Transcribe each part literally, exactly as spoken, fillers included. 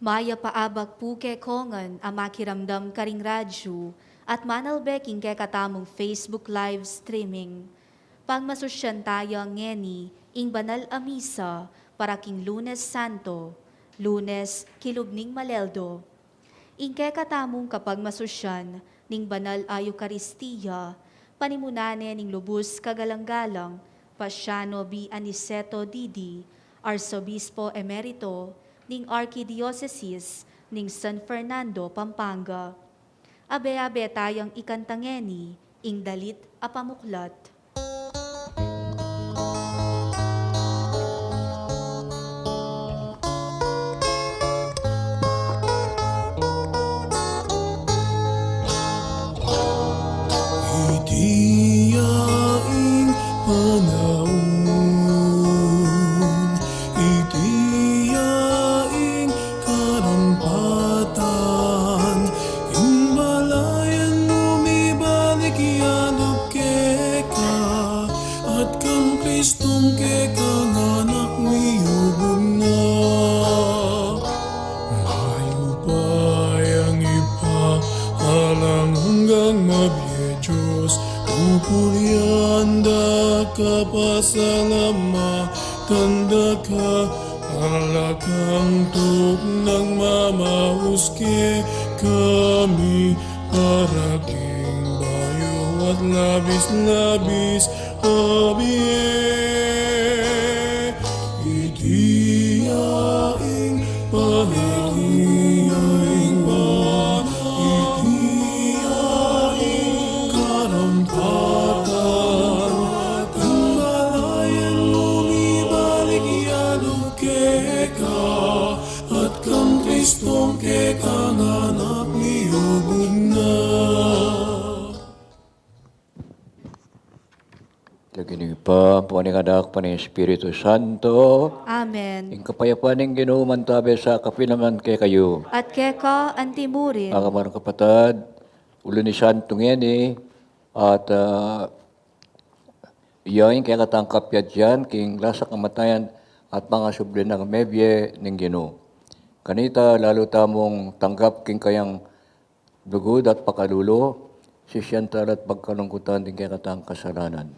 Mayap a abak pu kekongan a makiramdam karing radyu at manalbe king kekatamung Facebook live streaming. Pagmasusyan taya ngeni ing banal a misa para king Lunes Santo, Lunes kilub ning Maleldo. Ing kekatamung kapagmasusyan ning banal a Eukaristia, panimunan ne ning lubus kagalang-galang Paciano B. Aniceto D D, Arsobispo Emerito ning Arkidiosesis ning San Fernando, Pampanga. Abe-abe tayang ikanta ngeni ing dalit a pamuklat. Iti ya ing panaun, iti ya ing karampatan, ing balayan mu mibalik ya lub keka, at kang Kristong kekang Anak miyubug na. Mayupayang Ibpa, alang anggang mabie Dios, pupurian da ka, pasalamatan da ka, ala kang tuknang mamaus kekami, para king bayu at labis-labis a bie. Iti ya ing panaun, iti ya ing karampatan, ing balayan mu mibalik ya lub keka, at kang Kristong kekang Anak miyubug na. Lagyu ning Ibpa, ampo ning Anak, ampo ning Espiritu Santo. Amen. Ing kapayapan ning Ginu mantabe sa kapilan man kekayu. At keka antimurin. Mga kapatad, ulu ning Santo ngeni, at, ah, iya ing kekatang kapiadyan king lasa kamatayan at pangasubli nang mebie ning Ginu. Kanita lalu tamung tanggap king kayang lugud at pakalulu, sisian tala at pagkalungkutan ding kekatang kasalanan.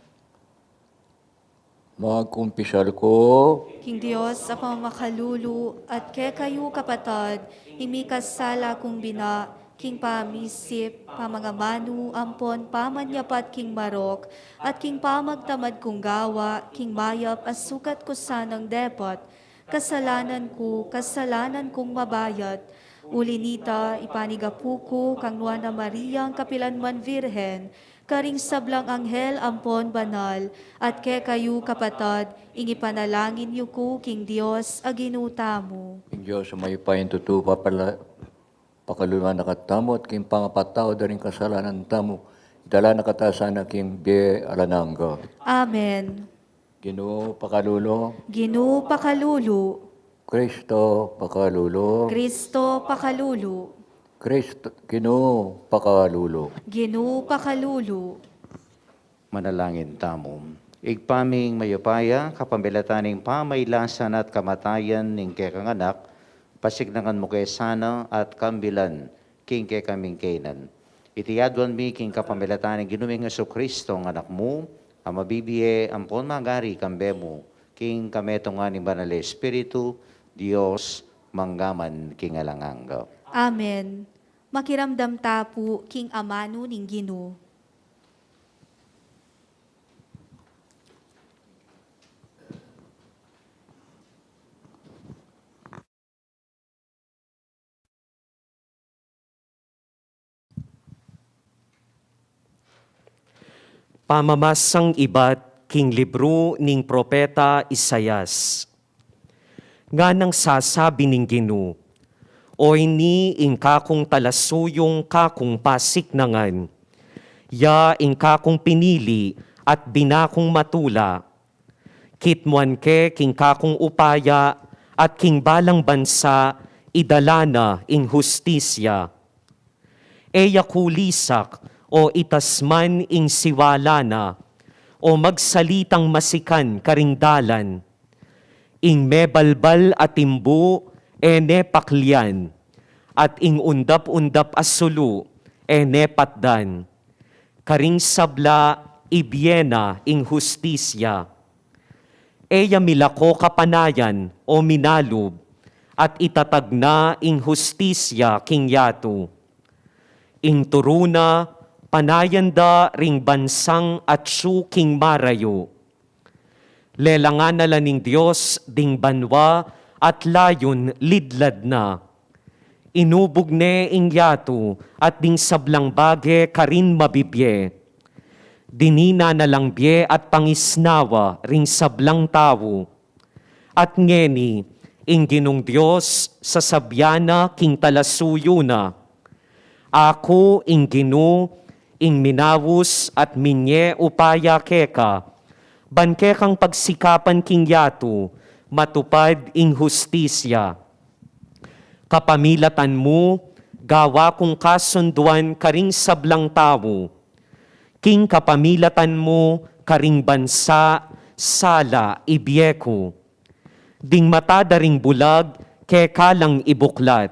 Magkumpisal ku king Dios a pamamakalulu, at kekayu kapatad, ing mikasala kung bina, king pamisip, pamangamanu, ampon pamanyapat king marok, at king pamagtamad kung gawa, king mayap a sukat ku sanang depat, kasalanan ku, kasalanan kung mabayat. Uli nita, ipanigapu ku kang Nuan a Mariang kapilan man Virgen, karing sablang anghel ampon banal, at kekayu kapatad, ing ipanalangin yu ku king Dios a Ginu tamu. Ing Dios a mayupaya, ing tutu, papala-, pakaluluan na katamu, at king pangapatawad da ring kasalanan tamu, idala na kata sana king bie alang angga. Amen. Ginu, pakalulu. Ginu, pakalulu. Kristo, pakalulu. Kristo, pakalulu. Kristo, Ginu, pakalulu. Ginu, pakalulu. Manalangin tamu. Ibpa ming mayupaya, kapamilatan ning pamailasan at kamatayan ning kekang Anak, pasiknangan mu ke sana at kambilan king kekaming kainan. Iti aduan mi king kapamilatan ning Ginu ming Jesucristo, ing Anak mu, a mabibie ampon magari kambe mu, king kametungan ning Banal a Espiritu, Dios, mangga man king alang angga. Amen. Makiramdam ta pu king amanu ning Ginu. Pamamasang ibat king libru ning propeta Isaias. Nganang sasabi ning Ginu, "O ini ing kakung talasuyung, kakung pasiknangan, ya ing kakung pinili at binakung matula. Kitmuan ke king kakung upaya at king balang bansa idala na ing hustisya. E ya ku lisak o itas man ing siwala na, o magsalitang masikan karing dalan. Ing mebalbal a timbu, e ne paklian, at ing undap-undap a sulu, e ne patdan. Karing sabla, ibie na ing hustisya. E ya milako kapanayan o minalub, at itatag na ing hustisya king yatu. Ing turu na, panayan da ring bansang atsu king marayu. Lelangan na la ning Dios ding banua at layun lidlad na. Inubug ne ing yatu at ding sablang bage karin mabibie. Dinina na lang bie at pangisnawa ring sablang tau. At ngeni, ing Ginung Dios sasabyan na king talasuyu na, "Aku ing Ginu, ing minaus at minye upaya keka, ban kekang pagsikapan king yatu, matupad ing hustisya. Kapamilatan mu, gawa kung kasunduan karing sablang tau. King kapamilatan mu, karing bansa, sala ibie ku. Ding mata da ring bulag, keka lang ibuklat,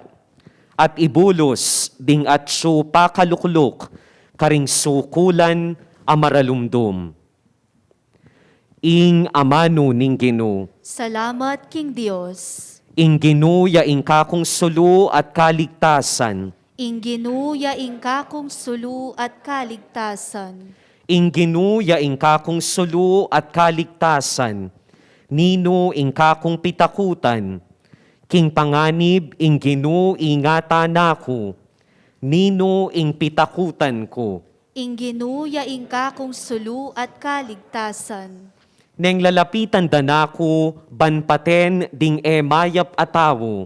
at ibulus ding atsu pakalukluk karing sukulan a maralumdum." Ing amanu ning Ginu. Salamat king Dios. Ing Ginu ya ing kakung sulu at kaligtasan. Ing Ginu ya ing kakung sulu at kaligtasan. Ing Ginu ya ing kakung sulu at kaligtasan. Ninu ing kakung pitakutan? King panganib ing Ginu ingatan na ku. Ninu ing pitakutan ku? Ing Ginu ya ing kakung sulu at kaligtasan. Neng lalapitan da na ku ban paten ding e mayap a tau.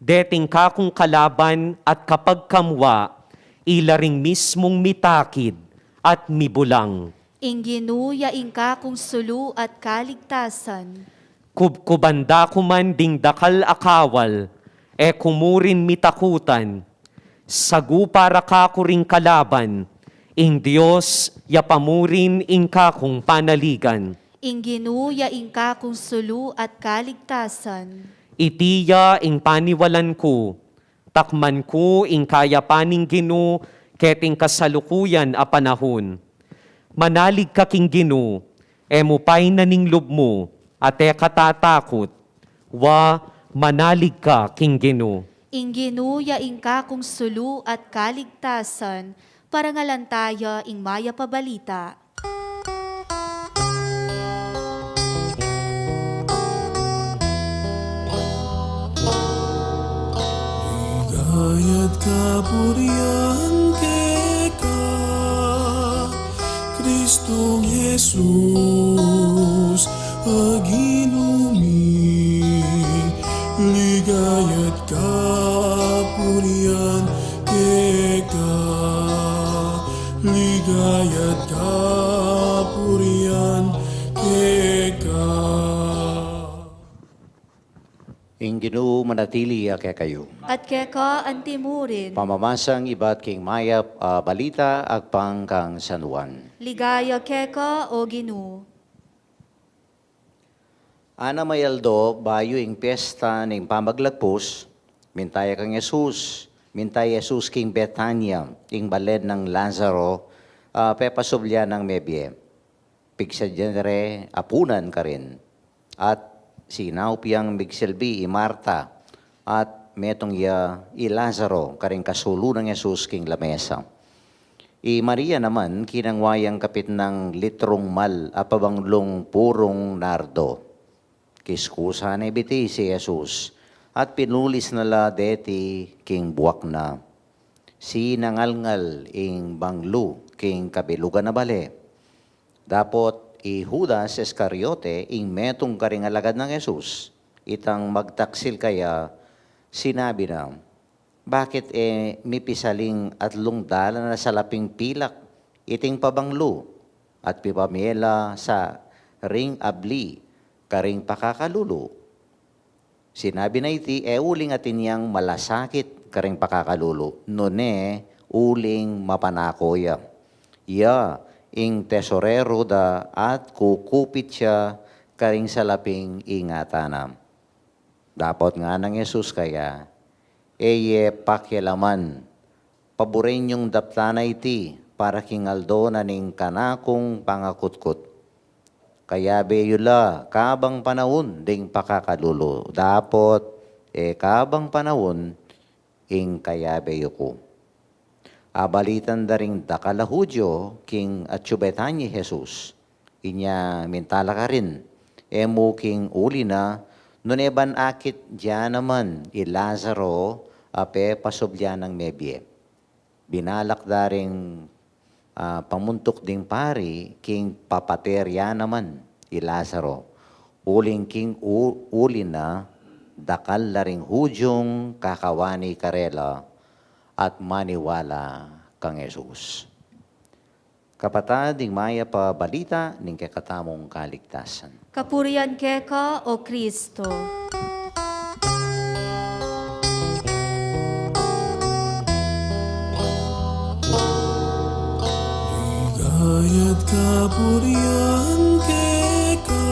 Deting kakung kalaban at kapagkamua, ila ring mismung mitakid at mibulang. Ing Ginu ya ing kakung sulu at kaligtasan. Kubkuban da ku man ding dakal a kawal, e ku mu rin mitakutan. Sagu para kaku ring kalaban, ing Dios ya pamurin ing kakung panaligan. Ing Ginu ya ing kakung sulu at kaligtasan. Iti ya ing paniwalan ku, takman ku ing kayapan ning Ginu keting kasalukuyan a panahun. Manalig ka king Ginu, e mu paynan ing lub mu, at e ka tatakut. Wa, manalig ka king Ginu. Ing Ginu ya ing kakung sulu at kaligtasan. Parangalan taya ing mayap a balita. Ligaya't kapurian keka, Kristong Jesus, a Ginu mi. Ligaya't kapurian keka, ligaya't kapurian keka. Ing Ginu manatili ya kekayu. At keka antimurin. Pamamasang ibat king mayap a balita agpang kang San Juan. Ligaya keka, O Ginu. Anam a aldo, bayu ing piesta ning Pamaglagpus, minta ya kang Jesus, minta i Jesus king Betania, ing balen nang Lazaro, a pepasubli nang mebie. Pigsadyan re apunan karin. At sinaup yang migsilbi i Marta, at metung ya i Lazaro karing kasulu nang Jesus king lamesa. I Maria naman, kinangwa yang kapitnang litrung mal a pabanglung purung nardo. Kiskusan ne biti i Jesus, at pinulis na la deti king buak na. Sinangalngal ing banglu king kabilugan a bale. Dapot i Judas Iscariote, ing metung karing alagad nang Jesus, itang magtaksil kaya, sinabi na, "Bakit e mipisaling atlung dalan a salaping pilak iting pabanglu, at pipamie la sa ring abli karing pakakalulu?" Sinabi na iti, e uling atin yang malasakit karing pakakalulu, nune uling mapanako ya. Ya ing tesorero da at kukupit ya karing salaping ingatan na. Dapot ngana nang Jesus kaya, "E ye pakialaman, paburen yung daptan na iti para king aldo na ning kanakung pangakutkut. Kayabe yu la kabang panaun ding pakakalulu, dapot e kabang panaun ing kayabe yu ku." Abalitan da ring dakal a Judio king atsu Betania i Jesus. Inya minta la karin, "E mu king uli na, nune ban akit ya naman i Lazaro a pepasubli nang mebie?" Binalak da ring, ah, pamuntuk ding pari king papate ya naman i Lazaro, uling king u-, uli na, dakal la ring Judiong kakawani karela at maniwala kang Jesus. Kapatad, ing mayap a balita ning kekatamung kaligtasan. Kapurian keka, O Kristo. Ligaya't kapurian keka,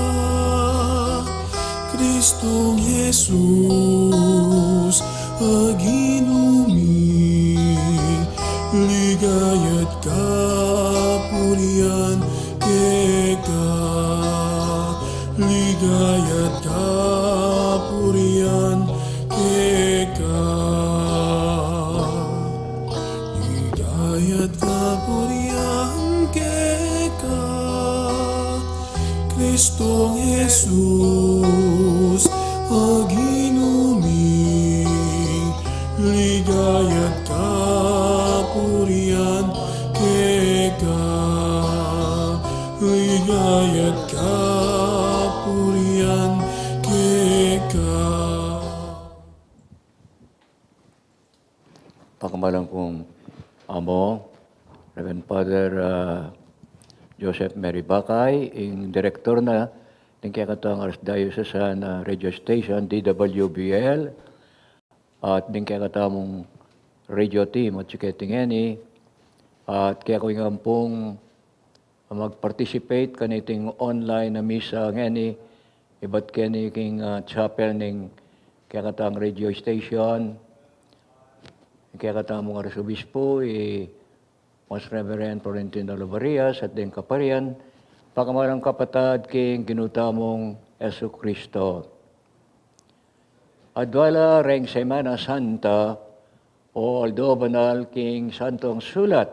Kristong Jesus, a Ginu mi. Ligaya't kapurian keka, ligaya't kapurian keka, ligaya't kapurian keka, Kristong Jesus, a Ginu mi. Ligaya't kapurian keka, ligaya't kapurian keka. Pakamalan kung amo, Reverend Father, ah, Joseph Mary Bacay, ing direktor na ning kekatang Archdiocesan, ah, radio station, D W B L, at ning kekatamung radio team at siketing ngeni, at kekawing ampung mag-participate kaniting online a misa ngeni, ibat keni king, ah, chapel ning kekatang radio station, kekatamung Arsobispo, i Most Reverend Florentino Lobarias, at deng kaparian, pakamalan kung kapatad king Ginu tamung Jesucristo. Adwa la reng Semana Santa, o aldo banal king Santong Sulat.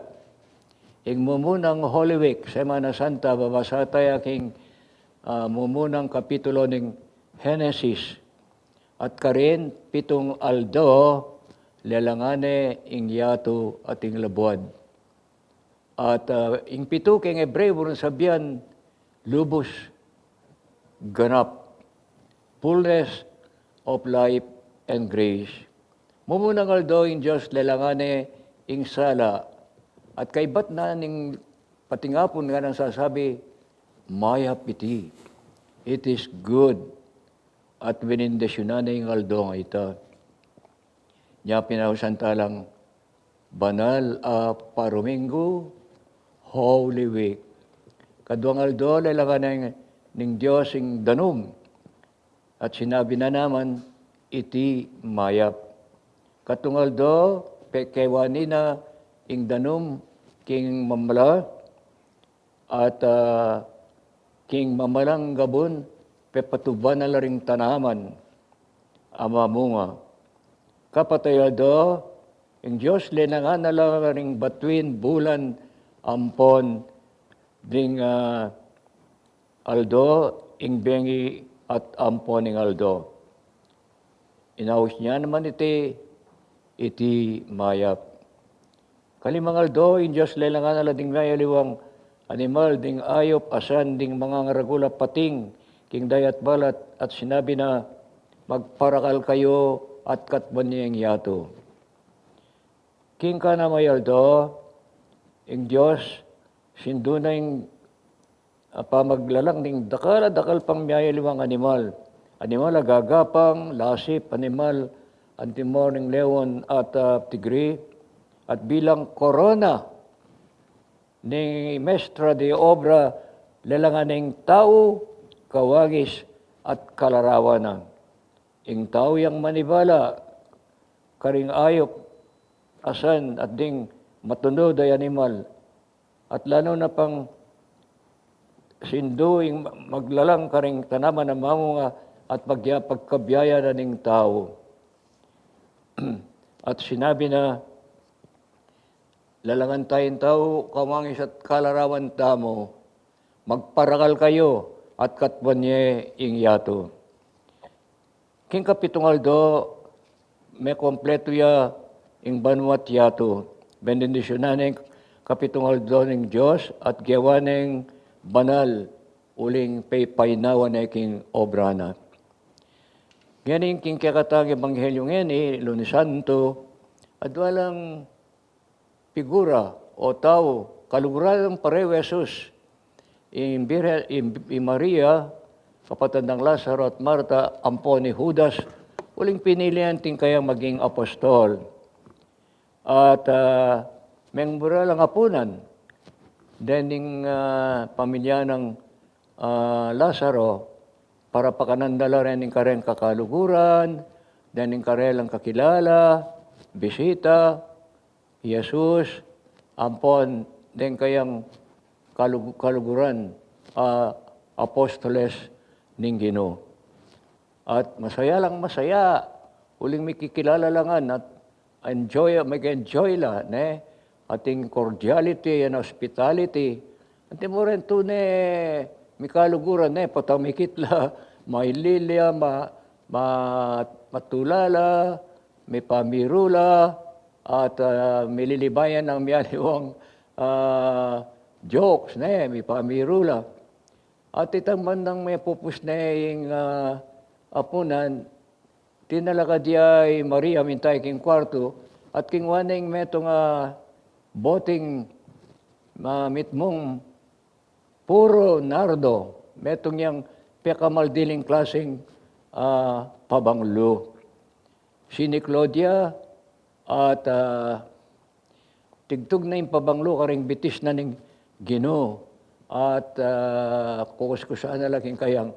Ing mumunang Holy Week, Semana Santa, babasa taya king, ah, mumunang kapitulo ning Henesis. At karin, pitung aldo, lelangan ne ing yatu at ing labuad. At, ah, ing pitu king Hebreo, buring sabian, lubus, ganap, fullness of life and grace. Mumunang aldo ing Dios lelangan ne ing sala, at kaibat na ning patingapun nganang sasabi, "Mayap iti." It is good. At binindisyunan ne ing aldo a ita. Nya pinausan ta lang banal a Paruminggu, Holy Week. Kaduang aldo, lelangan ne ning Dios ing danum. At sinabi na naman, "Iti mayap." Katlung aldo, pekewani na ing danum king mamala, at, ah, king mamalang gabun, pepatuban na la ring tanaman a mamunga. Kapatay aldo, ing Dios lelangan na la ring batuin, bulan, ampon ding, ah, aldo, ing bengi at ampon ning aldo. Inaus ne naman iti, iti mayap. Kalimang aldo, ing Dios lelangan na la ding mayaliwang animal, ding ayup, asan ding mangangaragul a pating king dayat balat, at sinabi na, "Magparakal kayu at katmuan ye ing yatu." King kanamung aldo, ing Dios sindu na ing a pamaglalang ning dakal a dakal pang miyayaliwang animal. Animal a gagapang, lasip, animal, antimor ning leon at, ah, tigre, at bilang korona ning mestra de obra, lelangan ning tau, kawagis, at kalarawan na. Ing tau yang manibala karing ayup, asan at ding matunud a animal, at lalo na pang sindu ing maglalang karing tanaman a mamunga at pagya-, pagkabiaya na ning tau. At sinabi na, "Lalangan tayang tau, kamangis at kalarawan tamu, magparakal kayu at katwan ye ing yatu." King kapitung aldo, mekumpletu ya ing banua't yatu. Benendisyunan ne ing kapitung aldo ning Dios at gewa neng banal uling pepaynawan ne king obra na. Ngeni king kekatang ebanghelyu ngeni, Lunes Santo, adwa lang figura o tau, kaluguran parehu Jesus, i Birhen, i, i Maria, kapatad nang Lazaro at Marta, ampon i Judas, uling pinili yang ing kayang maging apostol. At, ah, mengubra lang apunan dening, ah, pamilya nang, ah, Lazaro, para pakanan da la reng kareng kakaluguran, dening karelang kakilala, bisita, Jesus, ampon deng kayang kalug-, kaluguran, ah, apostoles ning Ginu. At masaya lang masaya, uling mikikilala la ngan, at enjoy, mag-enjoy la, ne? Ating cordiality and hospitality. At mu rin tune, mikaluguran, ne? Patamikit la, maililya, ma-, ma-, matulala, mipamiru la, at, ah, mililibayan nang mialiwang, ah, jokes, ne, mipamiru la. At itang bandang mepupus ne ing, ah, apunan, tinalakad ya i Maria, minta ya king kuartu, at kingwa ne ing metung a boting, ah, mitmung puro nardo, metung yang pekamaldiling klaseng, ah, pabanglu. Siniklaud ya at, ah, tigtug na ing pabanglu karing bitis na ning Ginu at, ah, kukuskusan na la king kayang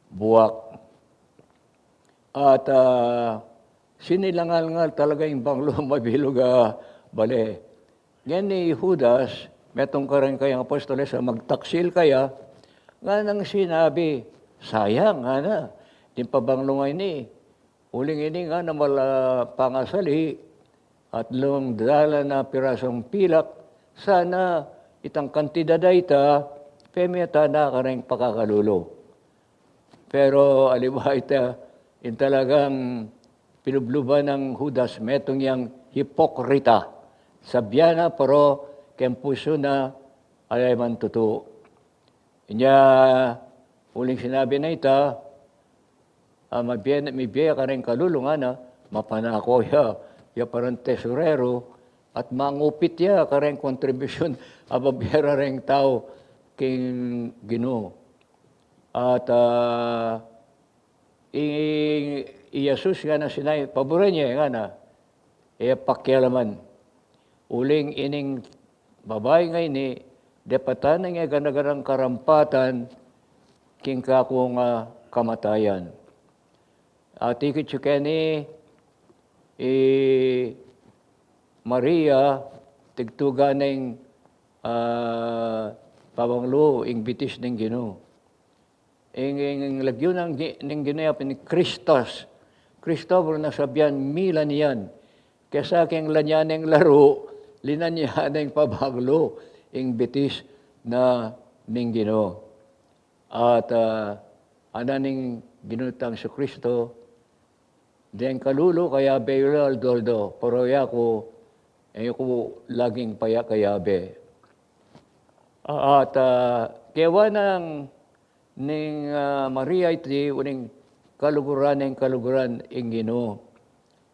buak. At, ah, sinilangal-ngal talaga ing banglu, mabilug a bale. Ngeni i Judas, metung kareng kayang apostoles a magtaksil kaya, nganang sinabi, "Sayang," ngana, "ding pabanglu ngeni, uling ini ngana mala pangasali, at lung dalan a pirasung pilak, sana itang kantidad a ita, pemeta na kareng pakakalulu." Pero aliwa ita, ing talagang pilubluban nang Judas, metung yang hipokrita. Sabian na, pero keng pusu na, ala ya man tutu. Inya, uling sinabi na ita, ah, mibie, mibie kareng kalulu ngana, mapanako ya, ya parang tesorero, at mangupit ya kareng kontribusyun a babie reng tau king Ginu. At, ah, i, i Jesus ngana sinay, paburen ye ngana, e pakialaman. Uling ining babai ngeni, depatan nang e gana-ganang karampatan king kakung, ah, kamatayan. At ikit yu keni, i Maria, tigtugan neng, ah, pabanglu, ing bitis ning Ginu. Ing, ing, ing lagyu nang Gi-, ning Ginu ya pin Christos. Christos, pero nasabian, milan yan. Kesa keng lanyan neng laru, linanyan neng pabanglu, ing bitis na ning Ginu. At, ah, anan ning Ginu tang Jesucristo, deng kalulu, kayabe yu la aldo-aldo, pero yaku, e ku laging paya kayabe. At, ah, kewa nang ning, ah, Maria iti, uling kaluguran neng kaluguran ing Ginu.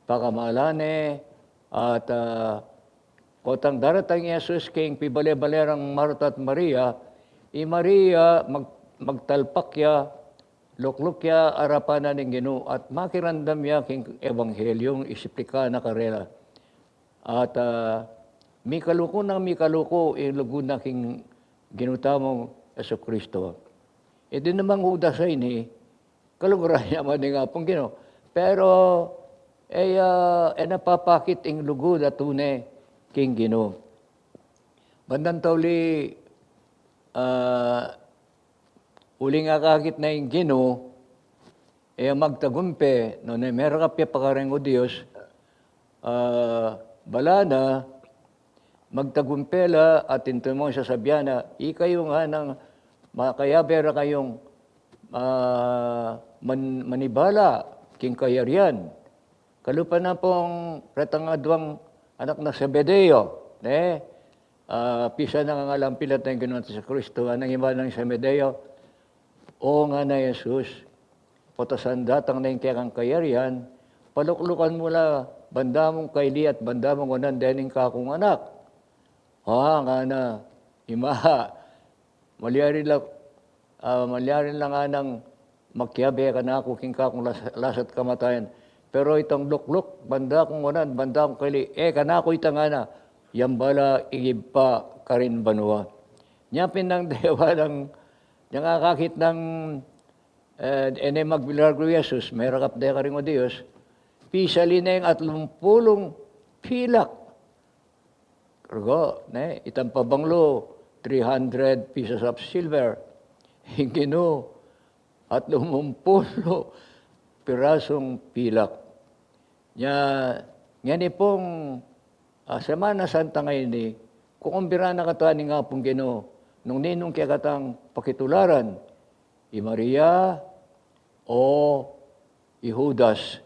Pakamalan ne, at, ah, potang daratang i Jesus king pibale-bale rang Marta at Maria, i Maria mag-, magtalpak ya, lukluk ya arapan na ning Ginu, at makiramdam ya king ebanghelyung isplika na karela. At, ah, mikaluku nang mikaluku ing lugud na king Ginu tamung Jesucristo. Iti namang Judas a ini, kaluguran ya man ning Apung Ginu. Pero, e ya, e na papakit ing lugud a tune king Ginu. Bandang tauli, ah, uling akakit na ing Ginu, e ya magtagumpe, nune merakap ya pa karing Dios, ah, bala na, magtagumpe la, at intu mung sasabian na, ikayu nganang makayabe ra kayung, ah, man-, manibala king kayarian. Kalupa na pung retang aduang anak na Zebedeo, ne? Ah, pisa na nga alang pilat na ing Ginu nang Jesucristo, anang iba nang Zebedeo, O, ngana Jesus, pota sang datang na ing kekang kayarian, paluklukan mu la banda mung kaili at banda mung wanan dening kakung anak. Ha, ngana, Ima, malyari la, ah, malyari la nganang makiabe kanaku king kakung las-, lasa't kamatayan. Pero itang lukluk, banda kung wanan, banda kung kaili, e kanaku ita, ngana, yang bala ing Ibpa karin banua. Nya pin nang dewa nang, yang akakit nang, eh, e ne magmilagru Jesus, merakap de karing Dios, pisali ne ing atlumpulung pilak. Rugo, ne, itang pabanglu, three hundred pieces of silver. Ing Ginu, atlumpulu pirasung pilak. Nya, ngeni pung, ah, Semana Santa ngeni, kukumbira na kata ning Apung Ginu, nung ninung kekatang pakitularan, i Maria o i Judas.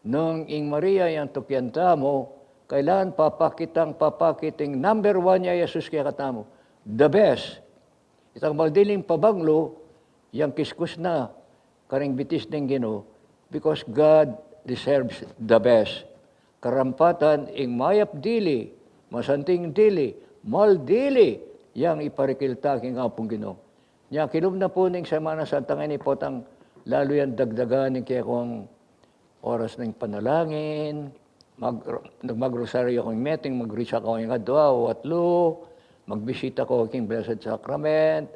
Nung ing Maria yang tukian tamu, kailangan papakit tang, papakit ing number one ya Jesus kekatamu. The best. Itang maldiling pabanglu, yang kiskus na karing bitis ning Ginu, because God deserves the best. Karampatan ing mayap dili, masanting dili, maldili, yang iparikil ta king Apung Ginu. Nya kilub na pu ning Semana Santa ngeni, potang lalu yang dagdagan ning kekong oras ning panalangin, mag-, nagmagrosaryo kung meting, mag-reach ako ing adua o atlu, magbisita ko king Blessed Sacrament,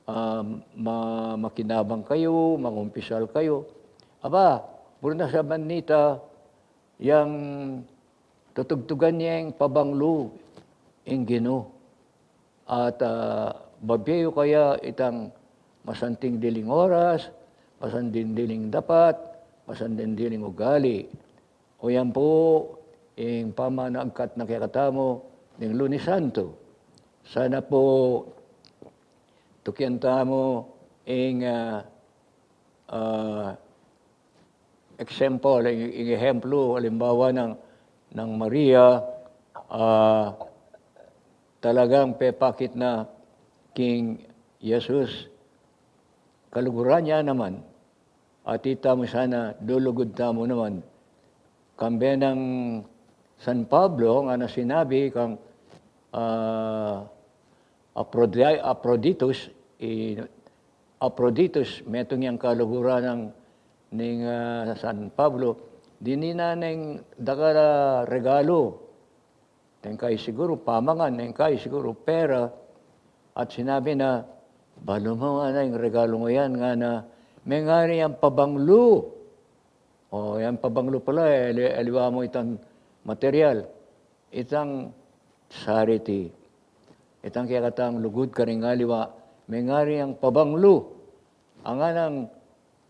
ah, ma-, makinabang kayu, mangumpisal kayu. Aba, buri na sa manita, yang tutugtugan ya ing pabanglu ing Ginu. At, ah, babie yu kaya itang masanting diling oras, masanting diling dapat, masanting diling ugali. O yan pu, ing pamanagkat na kekatamu ning Lunes Santo. Sana pu, tukian tamu ing, ah, ah, example, ing, ing ehemplu, alimbawa nang, nang Maria, ah, talagang pepakit na king Jesus, kaluguran ya naman. At ita mu sana, lulugud tamu naman. Kambe nang San Pablo, ngana sinabi kang, ah, Aphrodite, Aphroditus, i, Aphroditus, metung yang kaluguran nang, ning, ah, San Pablo, dininan neng dakal a regalu. Neng kai siguru pamangan, neng kai siguru pera, at sinabi na, balu mu ngana ing regalu mu yan, ngana, mengari yang pabanglu. O, yang pabanglu pala, e, ali-, aliwa mu itang material. Itang charity. Itang kekatang lugud karing aliwa, mengari yang pabanglu. Ang anang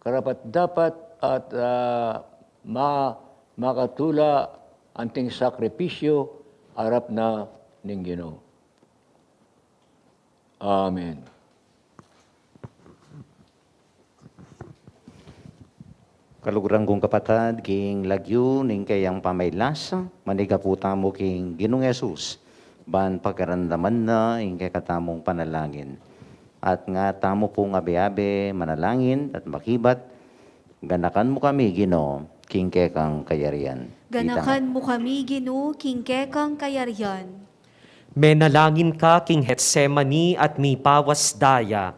karapat-dapat at, ah, ma-, makatula anting sakripisyo arap na ning Ginu. Amen. Kaluguran kung kapatad, king lagyu ning kayang pamaylasa, manigapu tamu king Ginung Jesus, ban pakiramdaman na ing kekatamung panalangin. At nga tamu pung abe-abe manalangin at makibat, ganakan mu kami, Ginu, king kekang kayarian. Ganakan mu kami, Ginu, king kekang kayarian. Menalangin ka king Getsemani at mipawas daya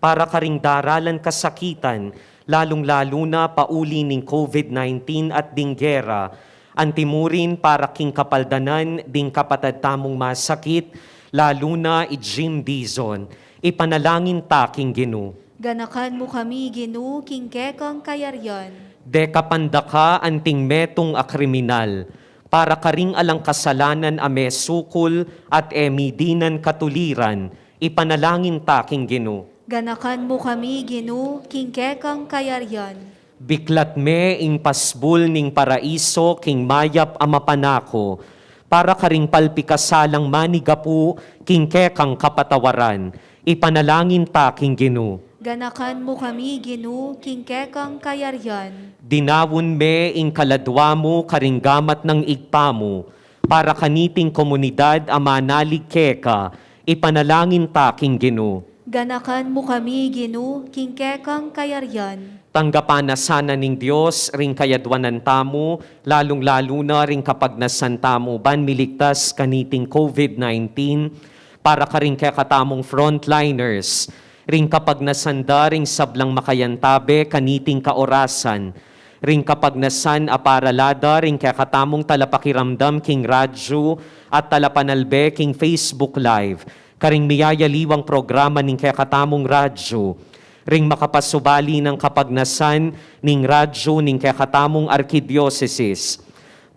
para karing daralan kasakitan, lalung-lalu na pauli ning COVID nineteen at ding gera, antimurin para king kapaldanan ding kapatad tamung masakit, lalu na i Jim Dizon. Ipanalangin ta king Ginu. Ganakan mu kami, Ginu, king kekang kayarian. Dekapan da ka anting metung a kriminal, para karing alang kasalanan a mesukul at e mi dinan katuliran, ipanalangin ta king Ginu. Ganakan mu kami, Ginu, king kekang kayarian. Biklat me ing pasbul ning paraiso king mayap a mapanako, para karing palpikasalang manigapu king kekang kapatawaran, ipanalangin ta king Ginu. Ganakan mu kami, Ginu, king kekang kayarian. Dinaun me ing kaladwa mu karing gamat nang Ibpa mu, para kaniting komunidad a manalig keka, ipanalangin ta king Ginu. Ganakan mu kami, Ginu, king kekang kayarian. Tanggapan na sana ning Dios ring kayadwanan tamu, lalung-lalu na ring kapagnasan tamu ban miligtas kaniting COVID nineteen, para karing kekatamung frontliners, ring kapagnasan da ring sablang makayantabe kaniting kaorasan, ring kapagnasan a parala da ring kekatamung talapakiramdam king radyu at talapanalbe king Facebook Live, karing miyayaliwang programa ning kekatamung radyu, ring makapasubali nang kapagnasan ning radyu ning kekatamung arkidiosesis,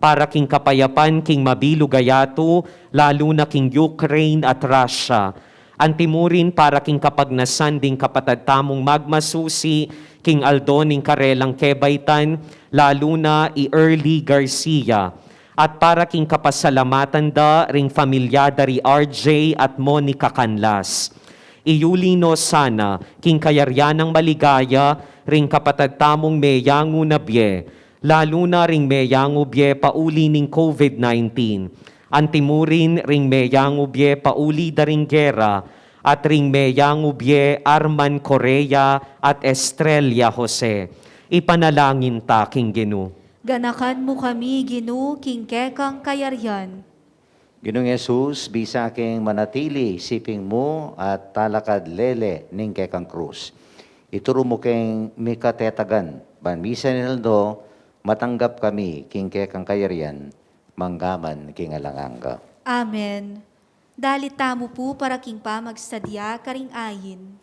para king kapayapan king mabilug a yatu, lalu na king Ukraine at Russia. Antimurin para king kapagnasan ding kapatad tamung magmasusi king aldo ning karelang kebaitan, lalu na i Early Garcia. At para king kapasalamatan da ring familia da ri R J at Monica Canlas. Iyuli no sana king kayarian nang maligaya ring kapatad tamung meyangu na bie, lalu na ring meyangu bie pauli ning COVID nineteen. Antimurin ring meyangu bie pauli da ring gera, at ring meyangu bie Arman Correa at Estrella Jose. Ipanalangin ta king Ginu. Ganakan mu kami, Ginu, king kekang kayarian. Ginung Jesus, bisa king manatili siping mu at talakad lele ning kekang krus. Ituru mu keng mikatetagan, ban misan ing aldo, matanggap kami king kekang kayarian, manggaman king alang angga. Amen. Dalit tamu pu para king pamagsadya karing ain.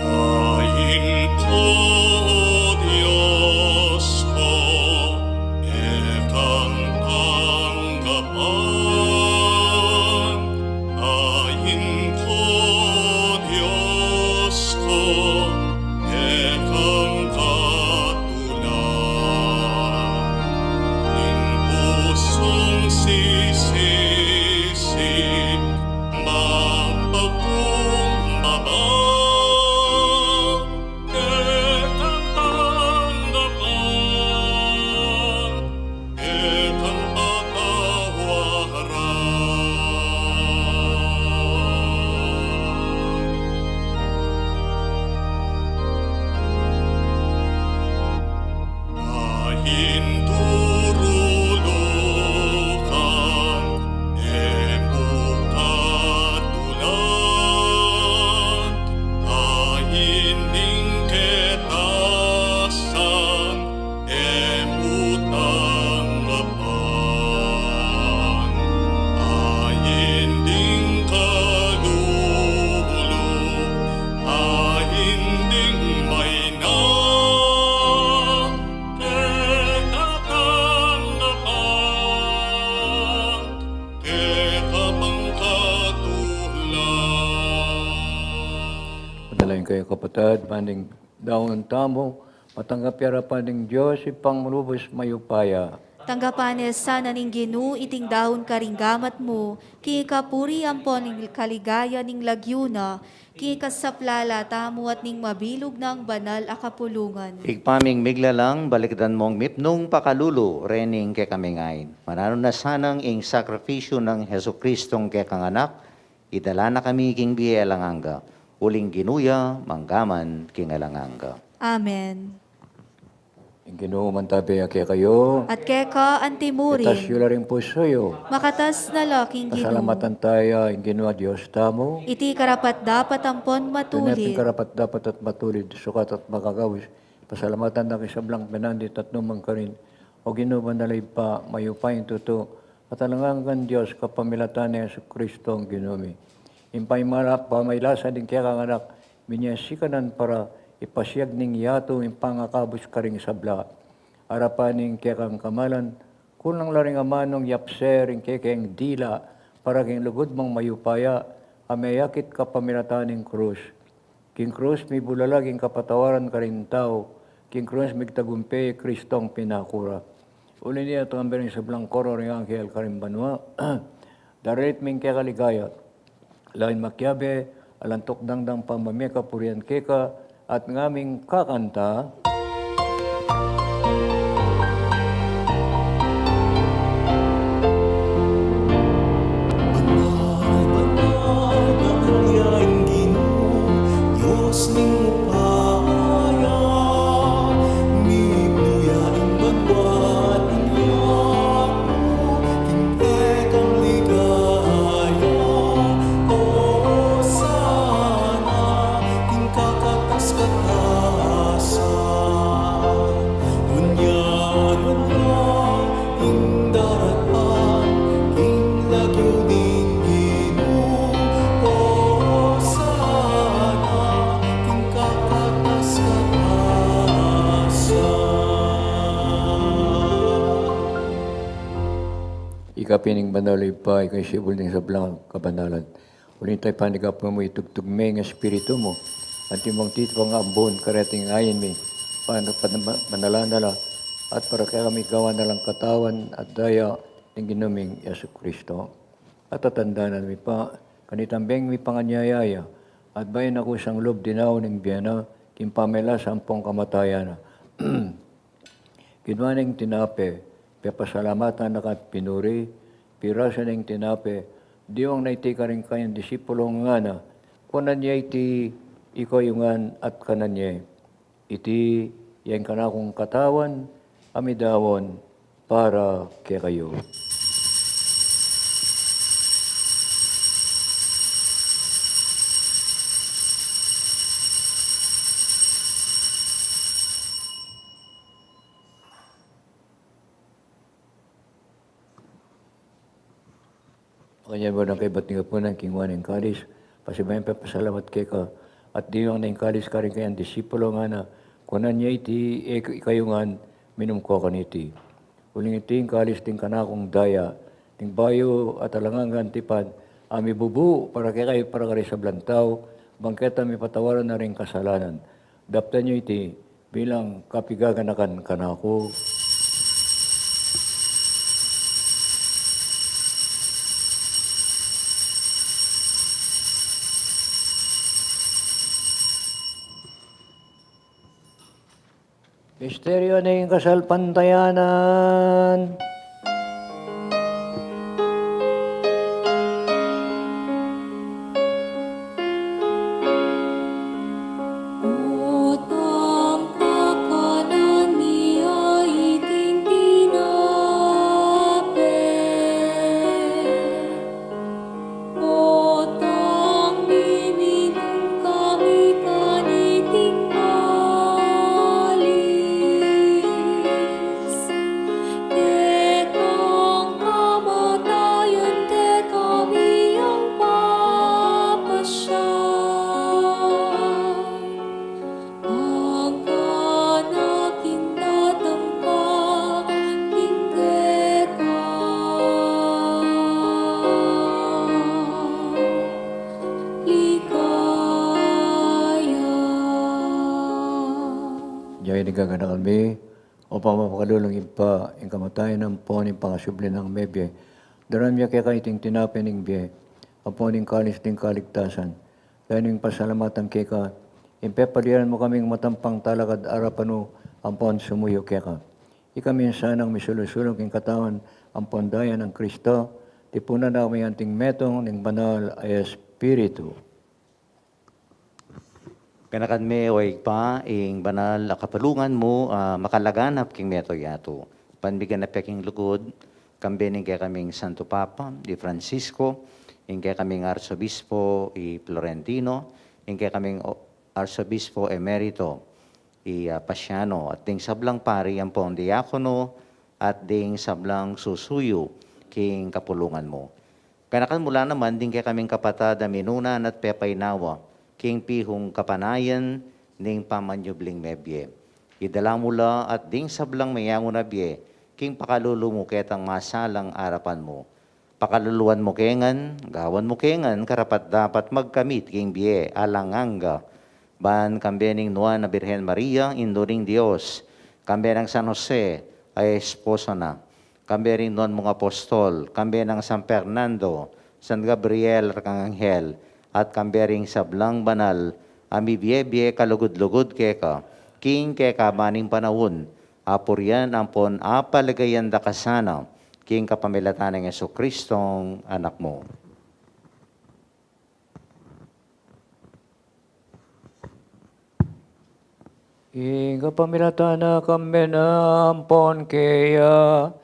Ain ko, Dios ko, kekang tanggapan. Ain ko, Dios ko, kekang katulan. Ning pusung sisisi, mapakumbaba, kekang tanggapan, kekang patawaran. Ain durulukan, e mu katulan. Ain ning ketasan, e mu tanggapan. Ain ding kalulu, ain ding maina, keka tanggapan, keka pang katulan. Padalain kayu, kapatad, ban ing daun tamu matanggap ya arapan ning Dios Ibpang malubus mayupaya. Tanggapan na sana ning Ginu iting daun karing gamat mu, king kapurian ampon king kaligayan ning lagyu na, king kasaplalan tamu at ning mabilug nang banal a kapulungan. Ibpa ming miglalang, balikdan mung mipnung pakalulu rening kekaming ain. Mananu na sanang ing sakripisyu nang Jesucristong kekang Anak, idala na kami king bie alang angga, uling Ginu ya manggaman king alang angga. Amen. Ginu mantabe ya kekayu. At keka antimurin. Itas yu la ring pusu yu. Makatas na la king Ginu. Pasalamatan taya ing Ginu a Dios tamu. Iti karapat-dapat ampon matulid. Iti karapat-dapat at matulid, sukat at makakawis. Pasalamatan da ka king sablang penandit at nu man karin, O Ginu, banal a Ibpa, mayupayang tutu, at alang anggang Dios, kapamilatan nang Jesucristo a Ginu mi. Ing pamala-, pamaylasa ning kekang Anak, binie ya sikanan para ipasiag ning yatu ing pangakabus karing sabla. Arapan ning kekang kamalan, kulang la ring amanung yapse ring kekeng dila para king lugud mung mayupaya a meyakit kapamilatan ning krus. King krus mibulalag ing kapatawaran karing tau, king krus migtagumpe i Kristong pinaku ra. Uli na nita, abe ring sablang koro ring anghel karing banua, daralit mi ing keka ligaya, lawen makiabe, alang tukdang dang pamamie kapurian keka, at ngaming kakanta. Banal, banal, banal ya ing Ginu, Dios ning upaya. Mibie ya ing banua at ing yatu king kekang ligaya. Hosana king kakatas-katasan. Nune, nune ing daratang king lagyu ning Ginu. Hosana king kakatas-katasan. Ika pin ing banal, Ibpa, ika ing sibul ning sablang kabanalan. Uling taipan ning gapu mu, itugtug me ing Espiritu mu, anti mung titipang ambun kareting ain mi, pan-, pan-, panalan na la, at para kekami gawan na lang katawan at daya ning Ginu ming Jesucristo. At tatandanan mi pa, kanitang beng mipanganyaya ya, at bayu na kusang lub dinaun ing bie na, king pamaylasa ampong kamatayan na. Kinua ne ing tinape, pepasalamatan na ka at pinuri, pirasu ne ing tinape, diwang na iti karing kayang disipulus, ngana, kuanan ye iti ikayu ngan at kanan ye. Iti ya ing kanakung katawan a midaun para kekayu. Makanyan mu nang kaybat ning apunan, kinua ne ing kalis, pasibayu yang pepasalamat keka, at diwang ne ing kalis karing kayang disipulus, ngana, kuanan ye iti, e, ikayu ngan, minum ko kaniti. Uling iti ing kalis ning kanakung daya, ning bayu at alang anggang tipan, a mibubu para kekayu at para karing sablang tau, bang keta mipatawaran na ring kasalanan. Daptan yu iti bilang kapigaganakan kanaku. Misteryu ning kasalpantayanan. Potang kakanan mi a iting tinape. Potang miminum kami kaniting kalis. Kekang kamatayan kekami yang papasyag. Angga na king tatangka king keka ligaya. Nya ini gaganakan mi, O Pamapakalulung Ibpa, ing kamatayan ampon ing pangasubli nang mebie, daraun mi keka iting tinape ning bie, ampon ing kalis ning kaligtasan. Dayun ing pasalamatan keka, ing pepaliaran mu kaming matampang talakad arapan mu ampon sumuyu keka. Ikami sanang misulu-sulung king katawan ampon daya nang Kristo, tipunan na kami anting metung ning Banal a Espiritu. Ganakan me, o Ibpa, ing banal a kapulungan mu, a makalaganap king mabilug a yatu. Ban miganap ya king lugud, kambe ning kekaming Santo Papa, i Francisco, ing kekaming Arsobispo, i Florentino, ing kekaming o-, Arsobispo Emerito, i, a, Pasiano, at ding sablang pari ampong diakono, at ding sablang susuyu king kapulungan mu. Ganakan mu la naman ding kekaming kapatad a minuna na at pepainawa king pihung kapanayan ning pamanyubling mebie. Idala mu la at ding sablang meyangu na bie king pakalulu mu ketang masalang arapan mu. Pakaluluan mu ke ngan, gawan mu ke ngan karapat-dapat magkamit king bie alang angga, ban kambe ning Nuan a Birhen Maria, Indu ning Dios, kambe nang San Jose a esposo na, kambe ring nuan mung apostol, kambe nang San Fernando, San Gabriel, Arkanghel, at kambe ring sablang banal a mibie-bie kalugud-lugud keka king kekaban ning panaun, apurian ampon apaligayan da ka sana king kapamilatan nang Jesucristong Anak mu. Ing kapamilatan na, kambe na, ampon keya,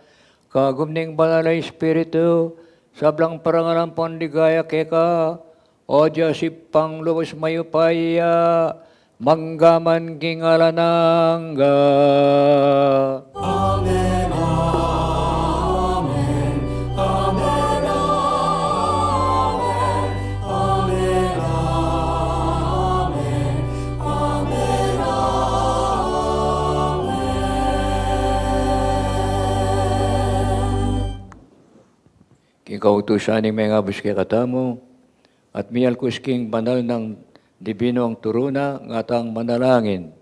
kagum ning Banal a Espiritu, sablang parangalan ampon ligaya keka, o Dios Ibpang lubos mayupaya, mangga man king alang angga. Amen, amen, amen, amen, amen, amen, amen. King kautusan ning mengabus kekatamu, at mialkus king banal nang dibinung turu na, ngatang manalangin.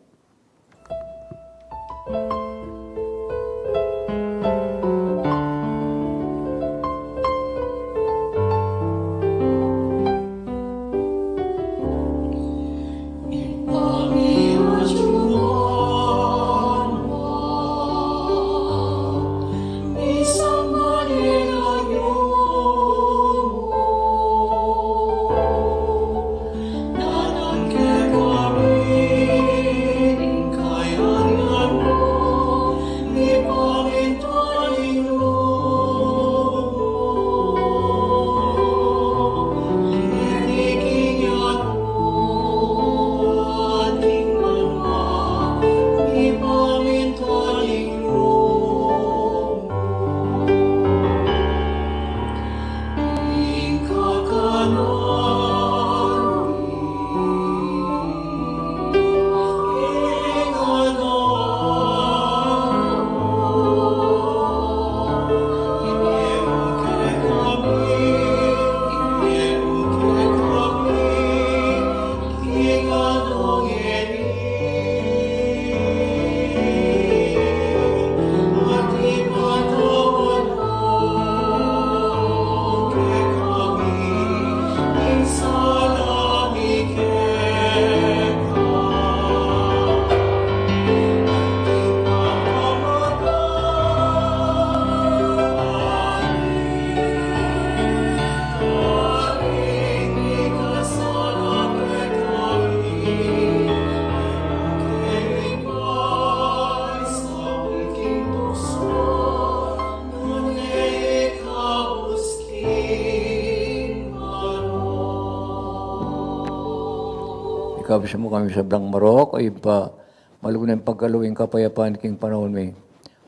Ikabus mu kami sablang marok, o Ibpa, malugud nang pagkalub ing kapayapan king panaun mi.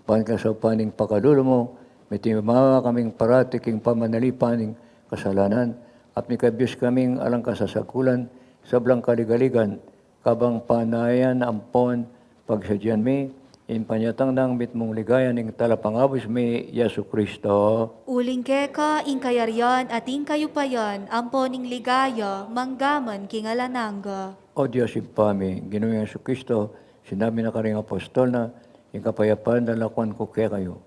Ban king saupan ning pakalulu mu, mitimawa kaming parati king pamanalipan ning kasalanan, at mikabius kaming alang kasasakulan, sablang kaligaligan, kabang panayan ampon pagsadyan mi ing panyatang nang mitmung ligaya ning Talapangabus mi, Jesucristo. Uling keka ing kayarian at ing kayupayan ampon ing ligaya mangga man king alang angga. O Dios Ibpa mi, Ginu ming Jesucristo, sinabi na karing apostol na, ing kapayapan lalakuan ku kekayu,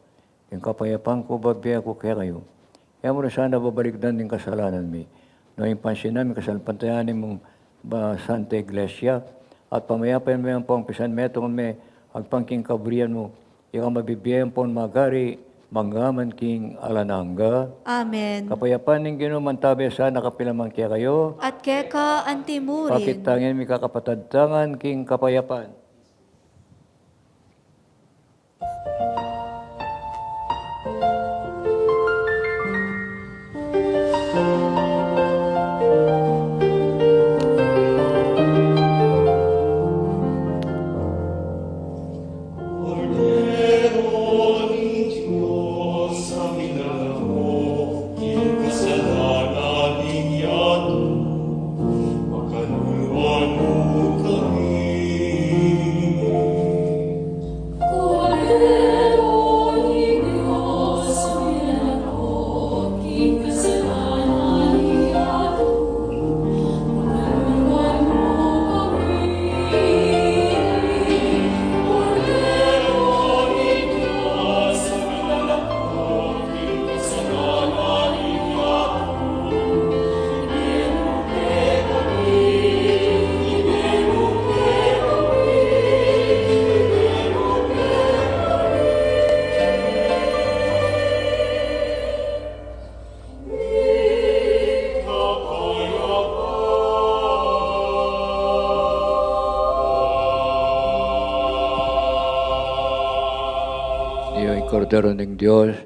ing kapayapan ku bibie ku kekayu. E mu na sana babalikdan ing kasalanan mi, nune pansinan mu ing kasalpantayanan ning Santa Iglesia, at pamayapan mu yang pangpisan metung me agpang king kaburian mu. Ika mabibie ampon magari mangga man king alang angga. Amen. Kapayapan ning Ginu mantabe sana kapilan man kekayu. At keka antimurin. Pakit tang ing mikakapatad tangan king kapayapan. Ini ing Kordero ning Dios,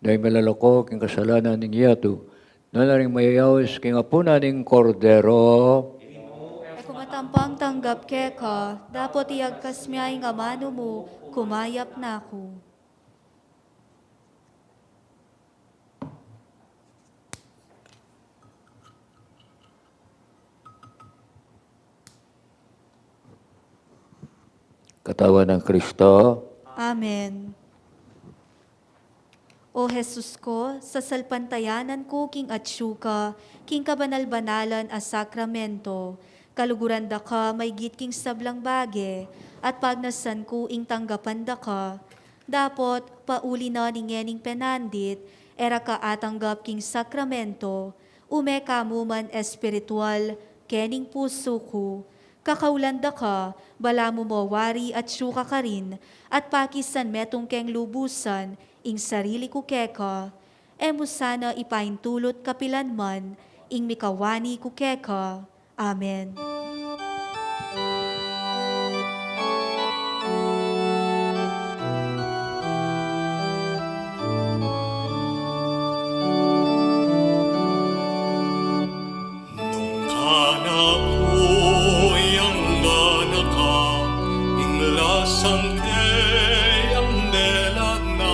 na milalako king kasalanan ning yatu. Nuan la ring mayayaus king apunan ning Kordero. E ku matampang tanggap keka, dapot iyagkas mu ing amanu mu, kumayap na ku. Katawan nang Kristo. Amen. O Jesus ku, sasalpantayanan ku king atsu ka king kabanal-banalan a sakramento. Kaluguran da ka maygit king sablang bage, at pagnasan ku ing tanggapan da ka. Dapot, pauli na ning ngening penandit, e ra ka atanggap king sakramento, ume ka mu man espiritual kening pusu ku. Kakaulan da ka, balamu mo wari atsu ka karin, at pakisan metung keng lubusan ing sarili ku keka. E mu sana ipaintulut kapilan man ing mikawani ku keka. Amen. Nung kanaku yang ganaka, ing lasang keyang dela na,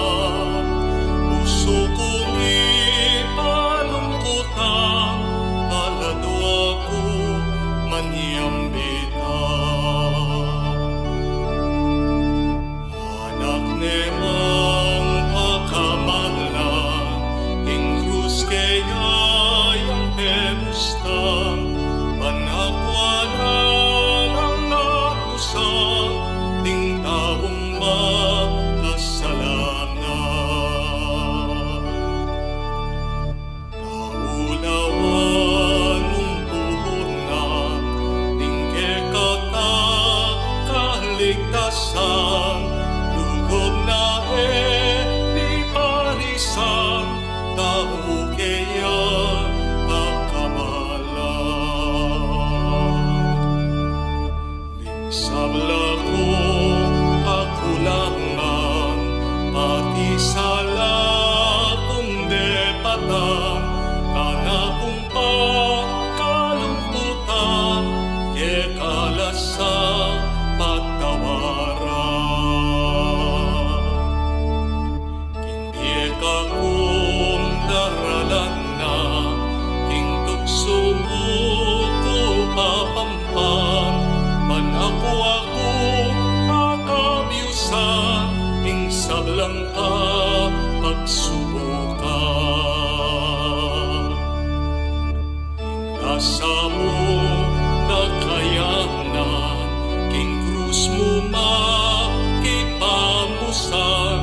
pusu kung ipalungkutan, ala dua ku manyambit. Anak ne mang pakamalan, ing krus keya yang pemustan, ban akwa na lang apusan, ding taung makasalanan. Kaulawan mung puhunan, ing kekata kaligtasan, lugud na e piparisan, tau keya pakamalan. Ning sabla kung kakulangan, pati sala kung depatan, kanakung pakalumputan, keka la sa patawaran. King bie kakung daralan na, king tuksu mu ku papampan, ban akwa ku akabiusan, ing sablang kapagsubukan. Ing lasa mu na kayanan, king krus mu makipamusan,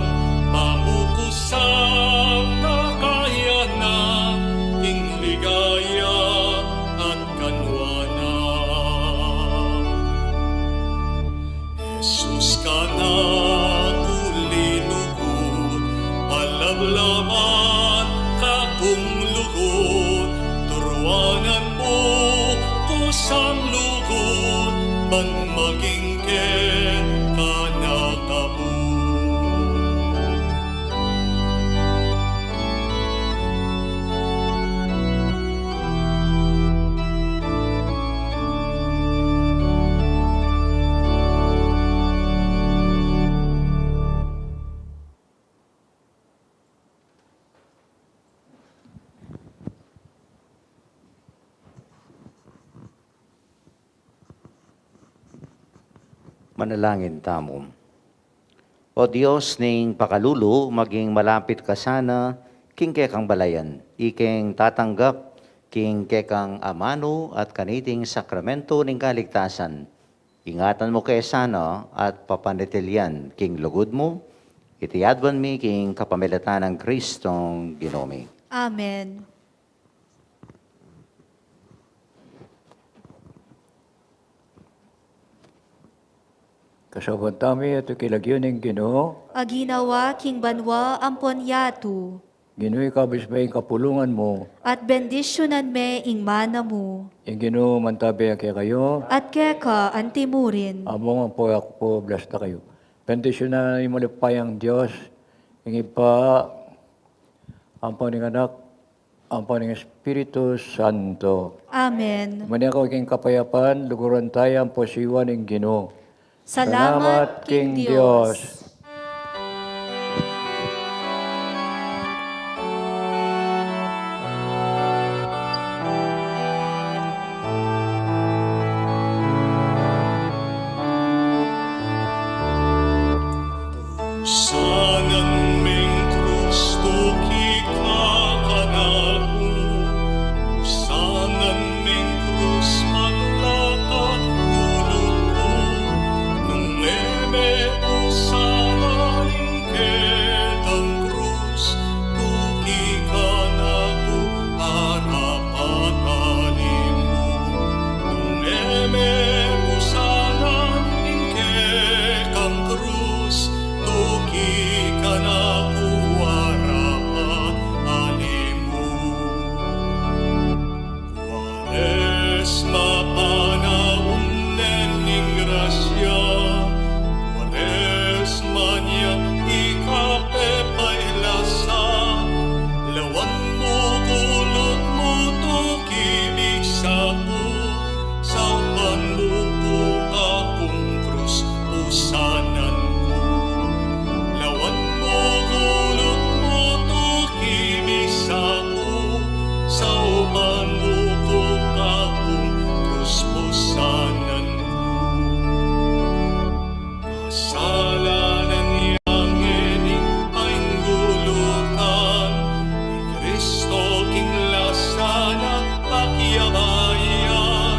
mamukusan na kayanan, ing ligaya at kanuanan. Jesus, kanaku linugud, lugud, ban maging keka na kapu. Manalangin tamu. O Dios ning pakalulu, maging malapit ka sana king kekang balayan, ikeng tatanggap king kekang amanu at kaniting sakramento ning kaligtasan. Ingatan mu ke sana at papanatilian king lugud mu. Iti aduan mi king kapamilatan nang Kristong Ginu mi. Amen. Kasaupan tamu, yatu king lagyu ning Ginu. A ginawa king banua ampon yatu. Ginu, ikabus me ing kapulungan mu. At bendisyunan me ing mana mu. Ing Ginu mantabe ya kekayu. At keka antimurin. Ampo aku pu, bless da kayu. Bendisyunan na kayu ning malipayang Dios, ing Ibpa, ampo ning Anak, ampo ning Espiritu Santo. Amen. Mane kayu king kapayapan, luguran taya ampo siwa ning Ginu. Salamat king Dios. Pusanan meng krus tuki ka kanaku, pusanan meng krus maglakat gulut ku, nung e me pusanan ing kekang krus, tuki kanaku arapat ali mu. Nung e me pusanan ing kekang krus, tuki kanaku arapat ali mu. Kuaresma panaun ne ning grasya, Kuaresma nia ikapepailasan, lawan mu gulut mu tuki bisa ku, saupan mu ku kakung krus pusanan ku. Lawan mu gulut mu tuki bisa ku, saupan mu ku kakung krus pusanan ku. Kasalanan yang ini painggulutan, i Kristo king lasa na pakiabayan,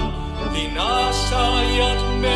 tinasa ya me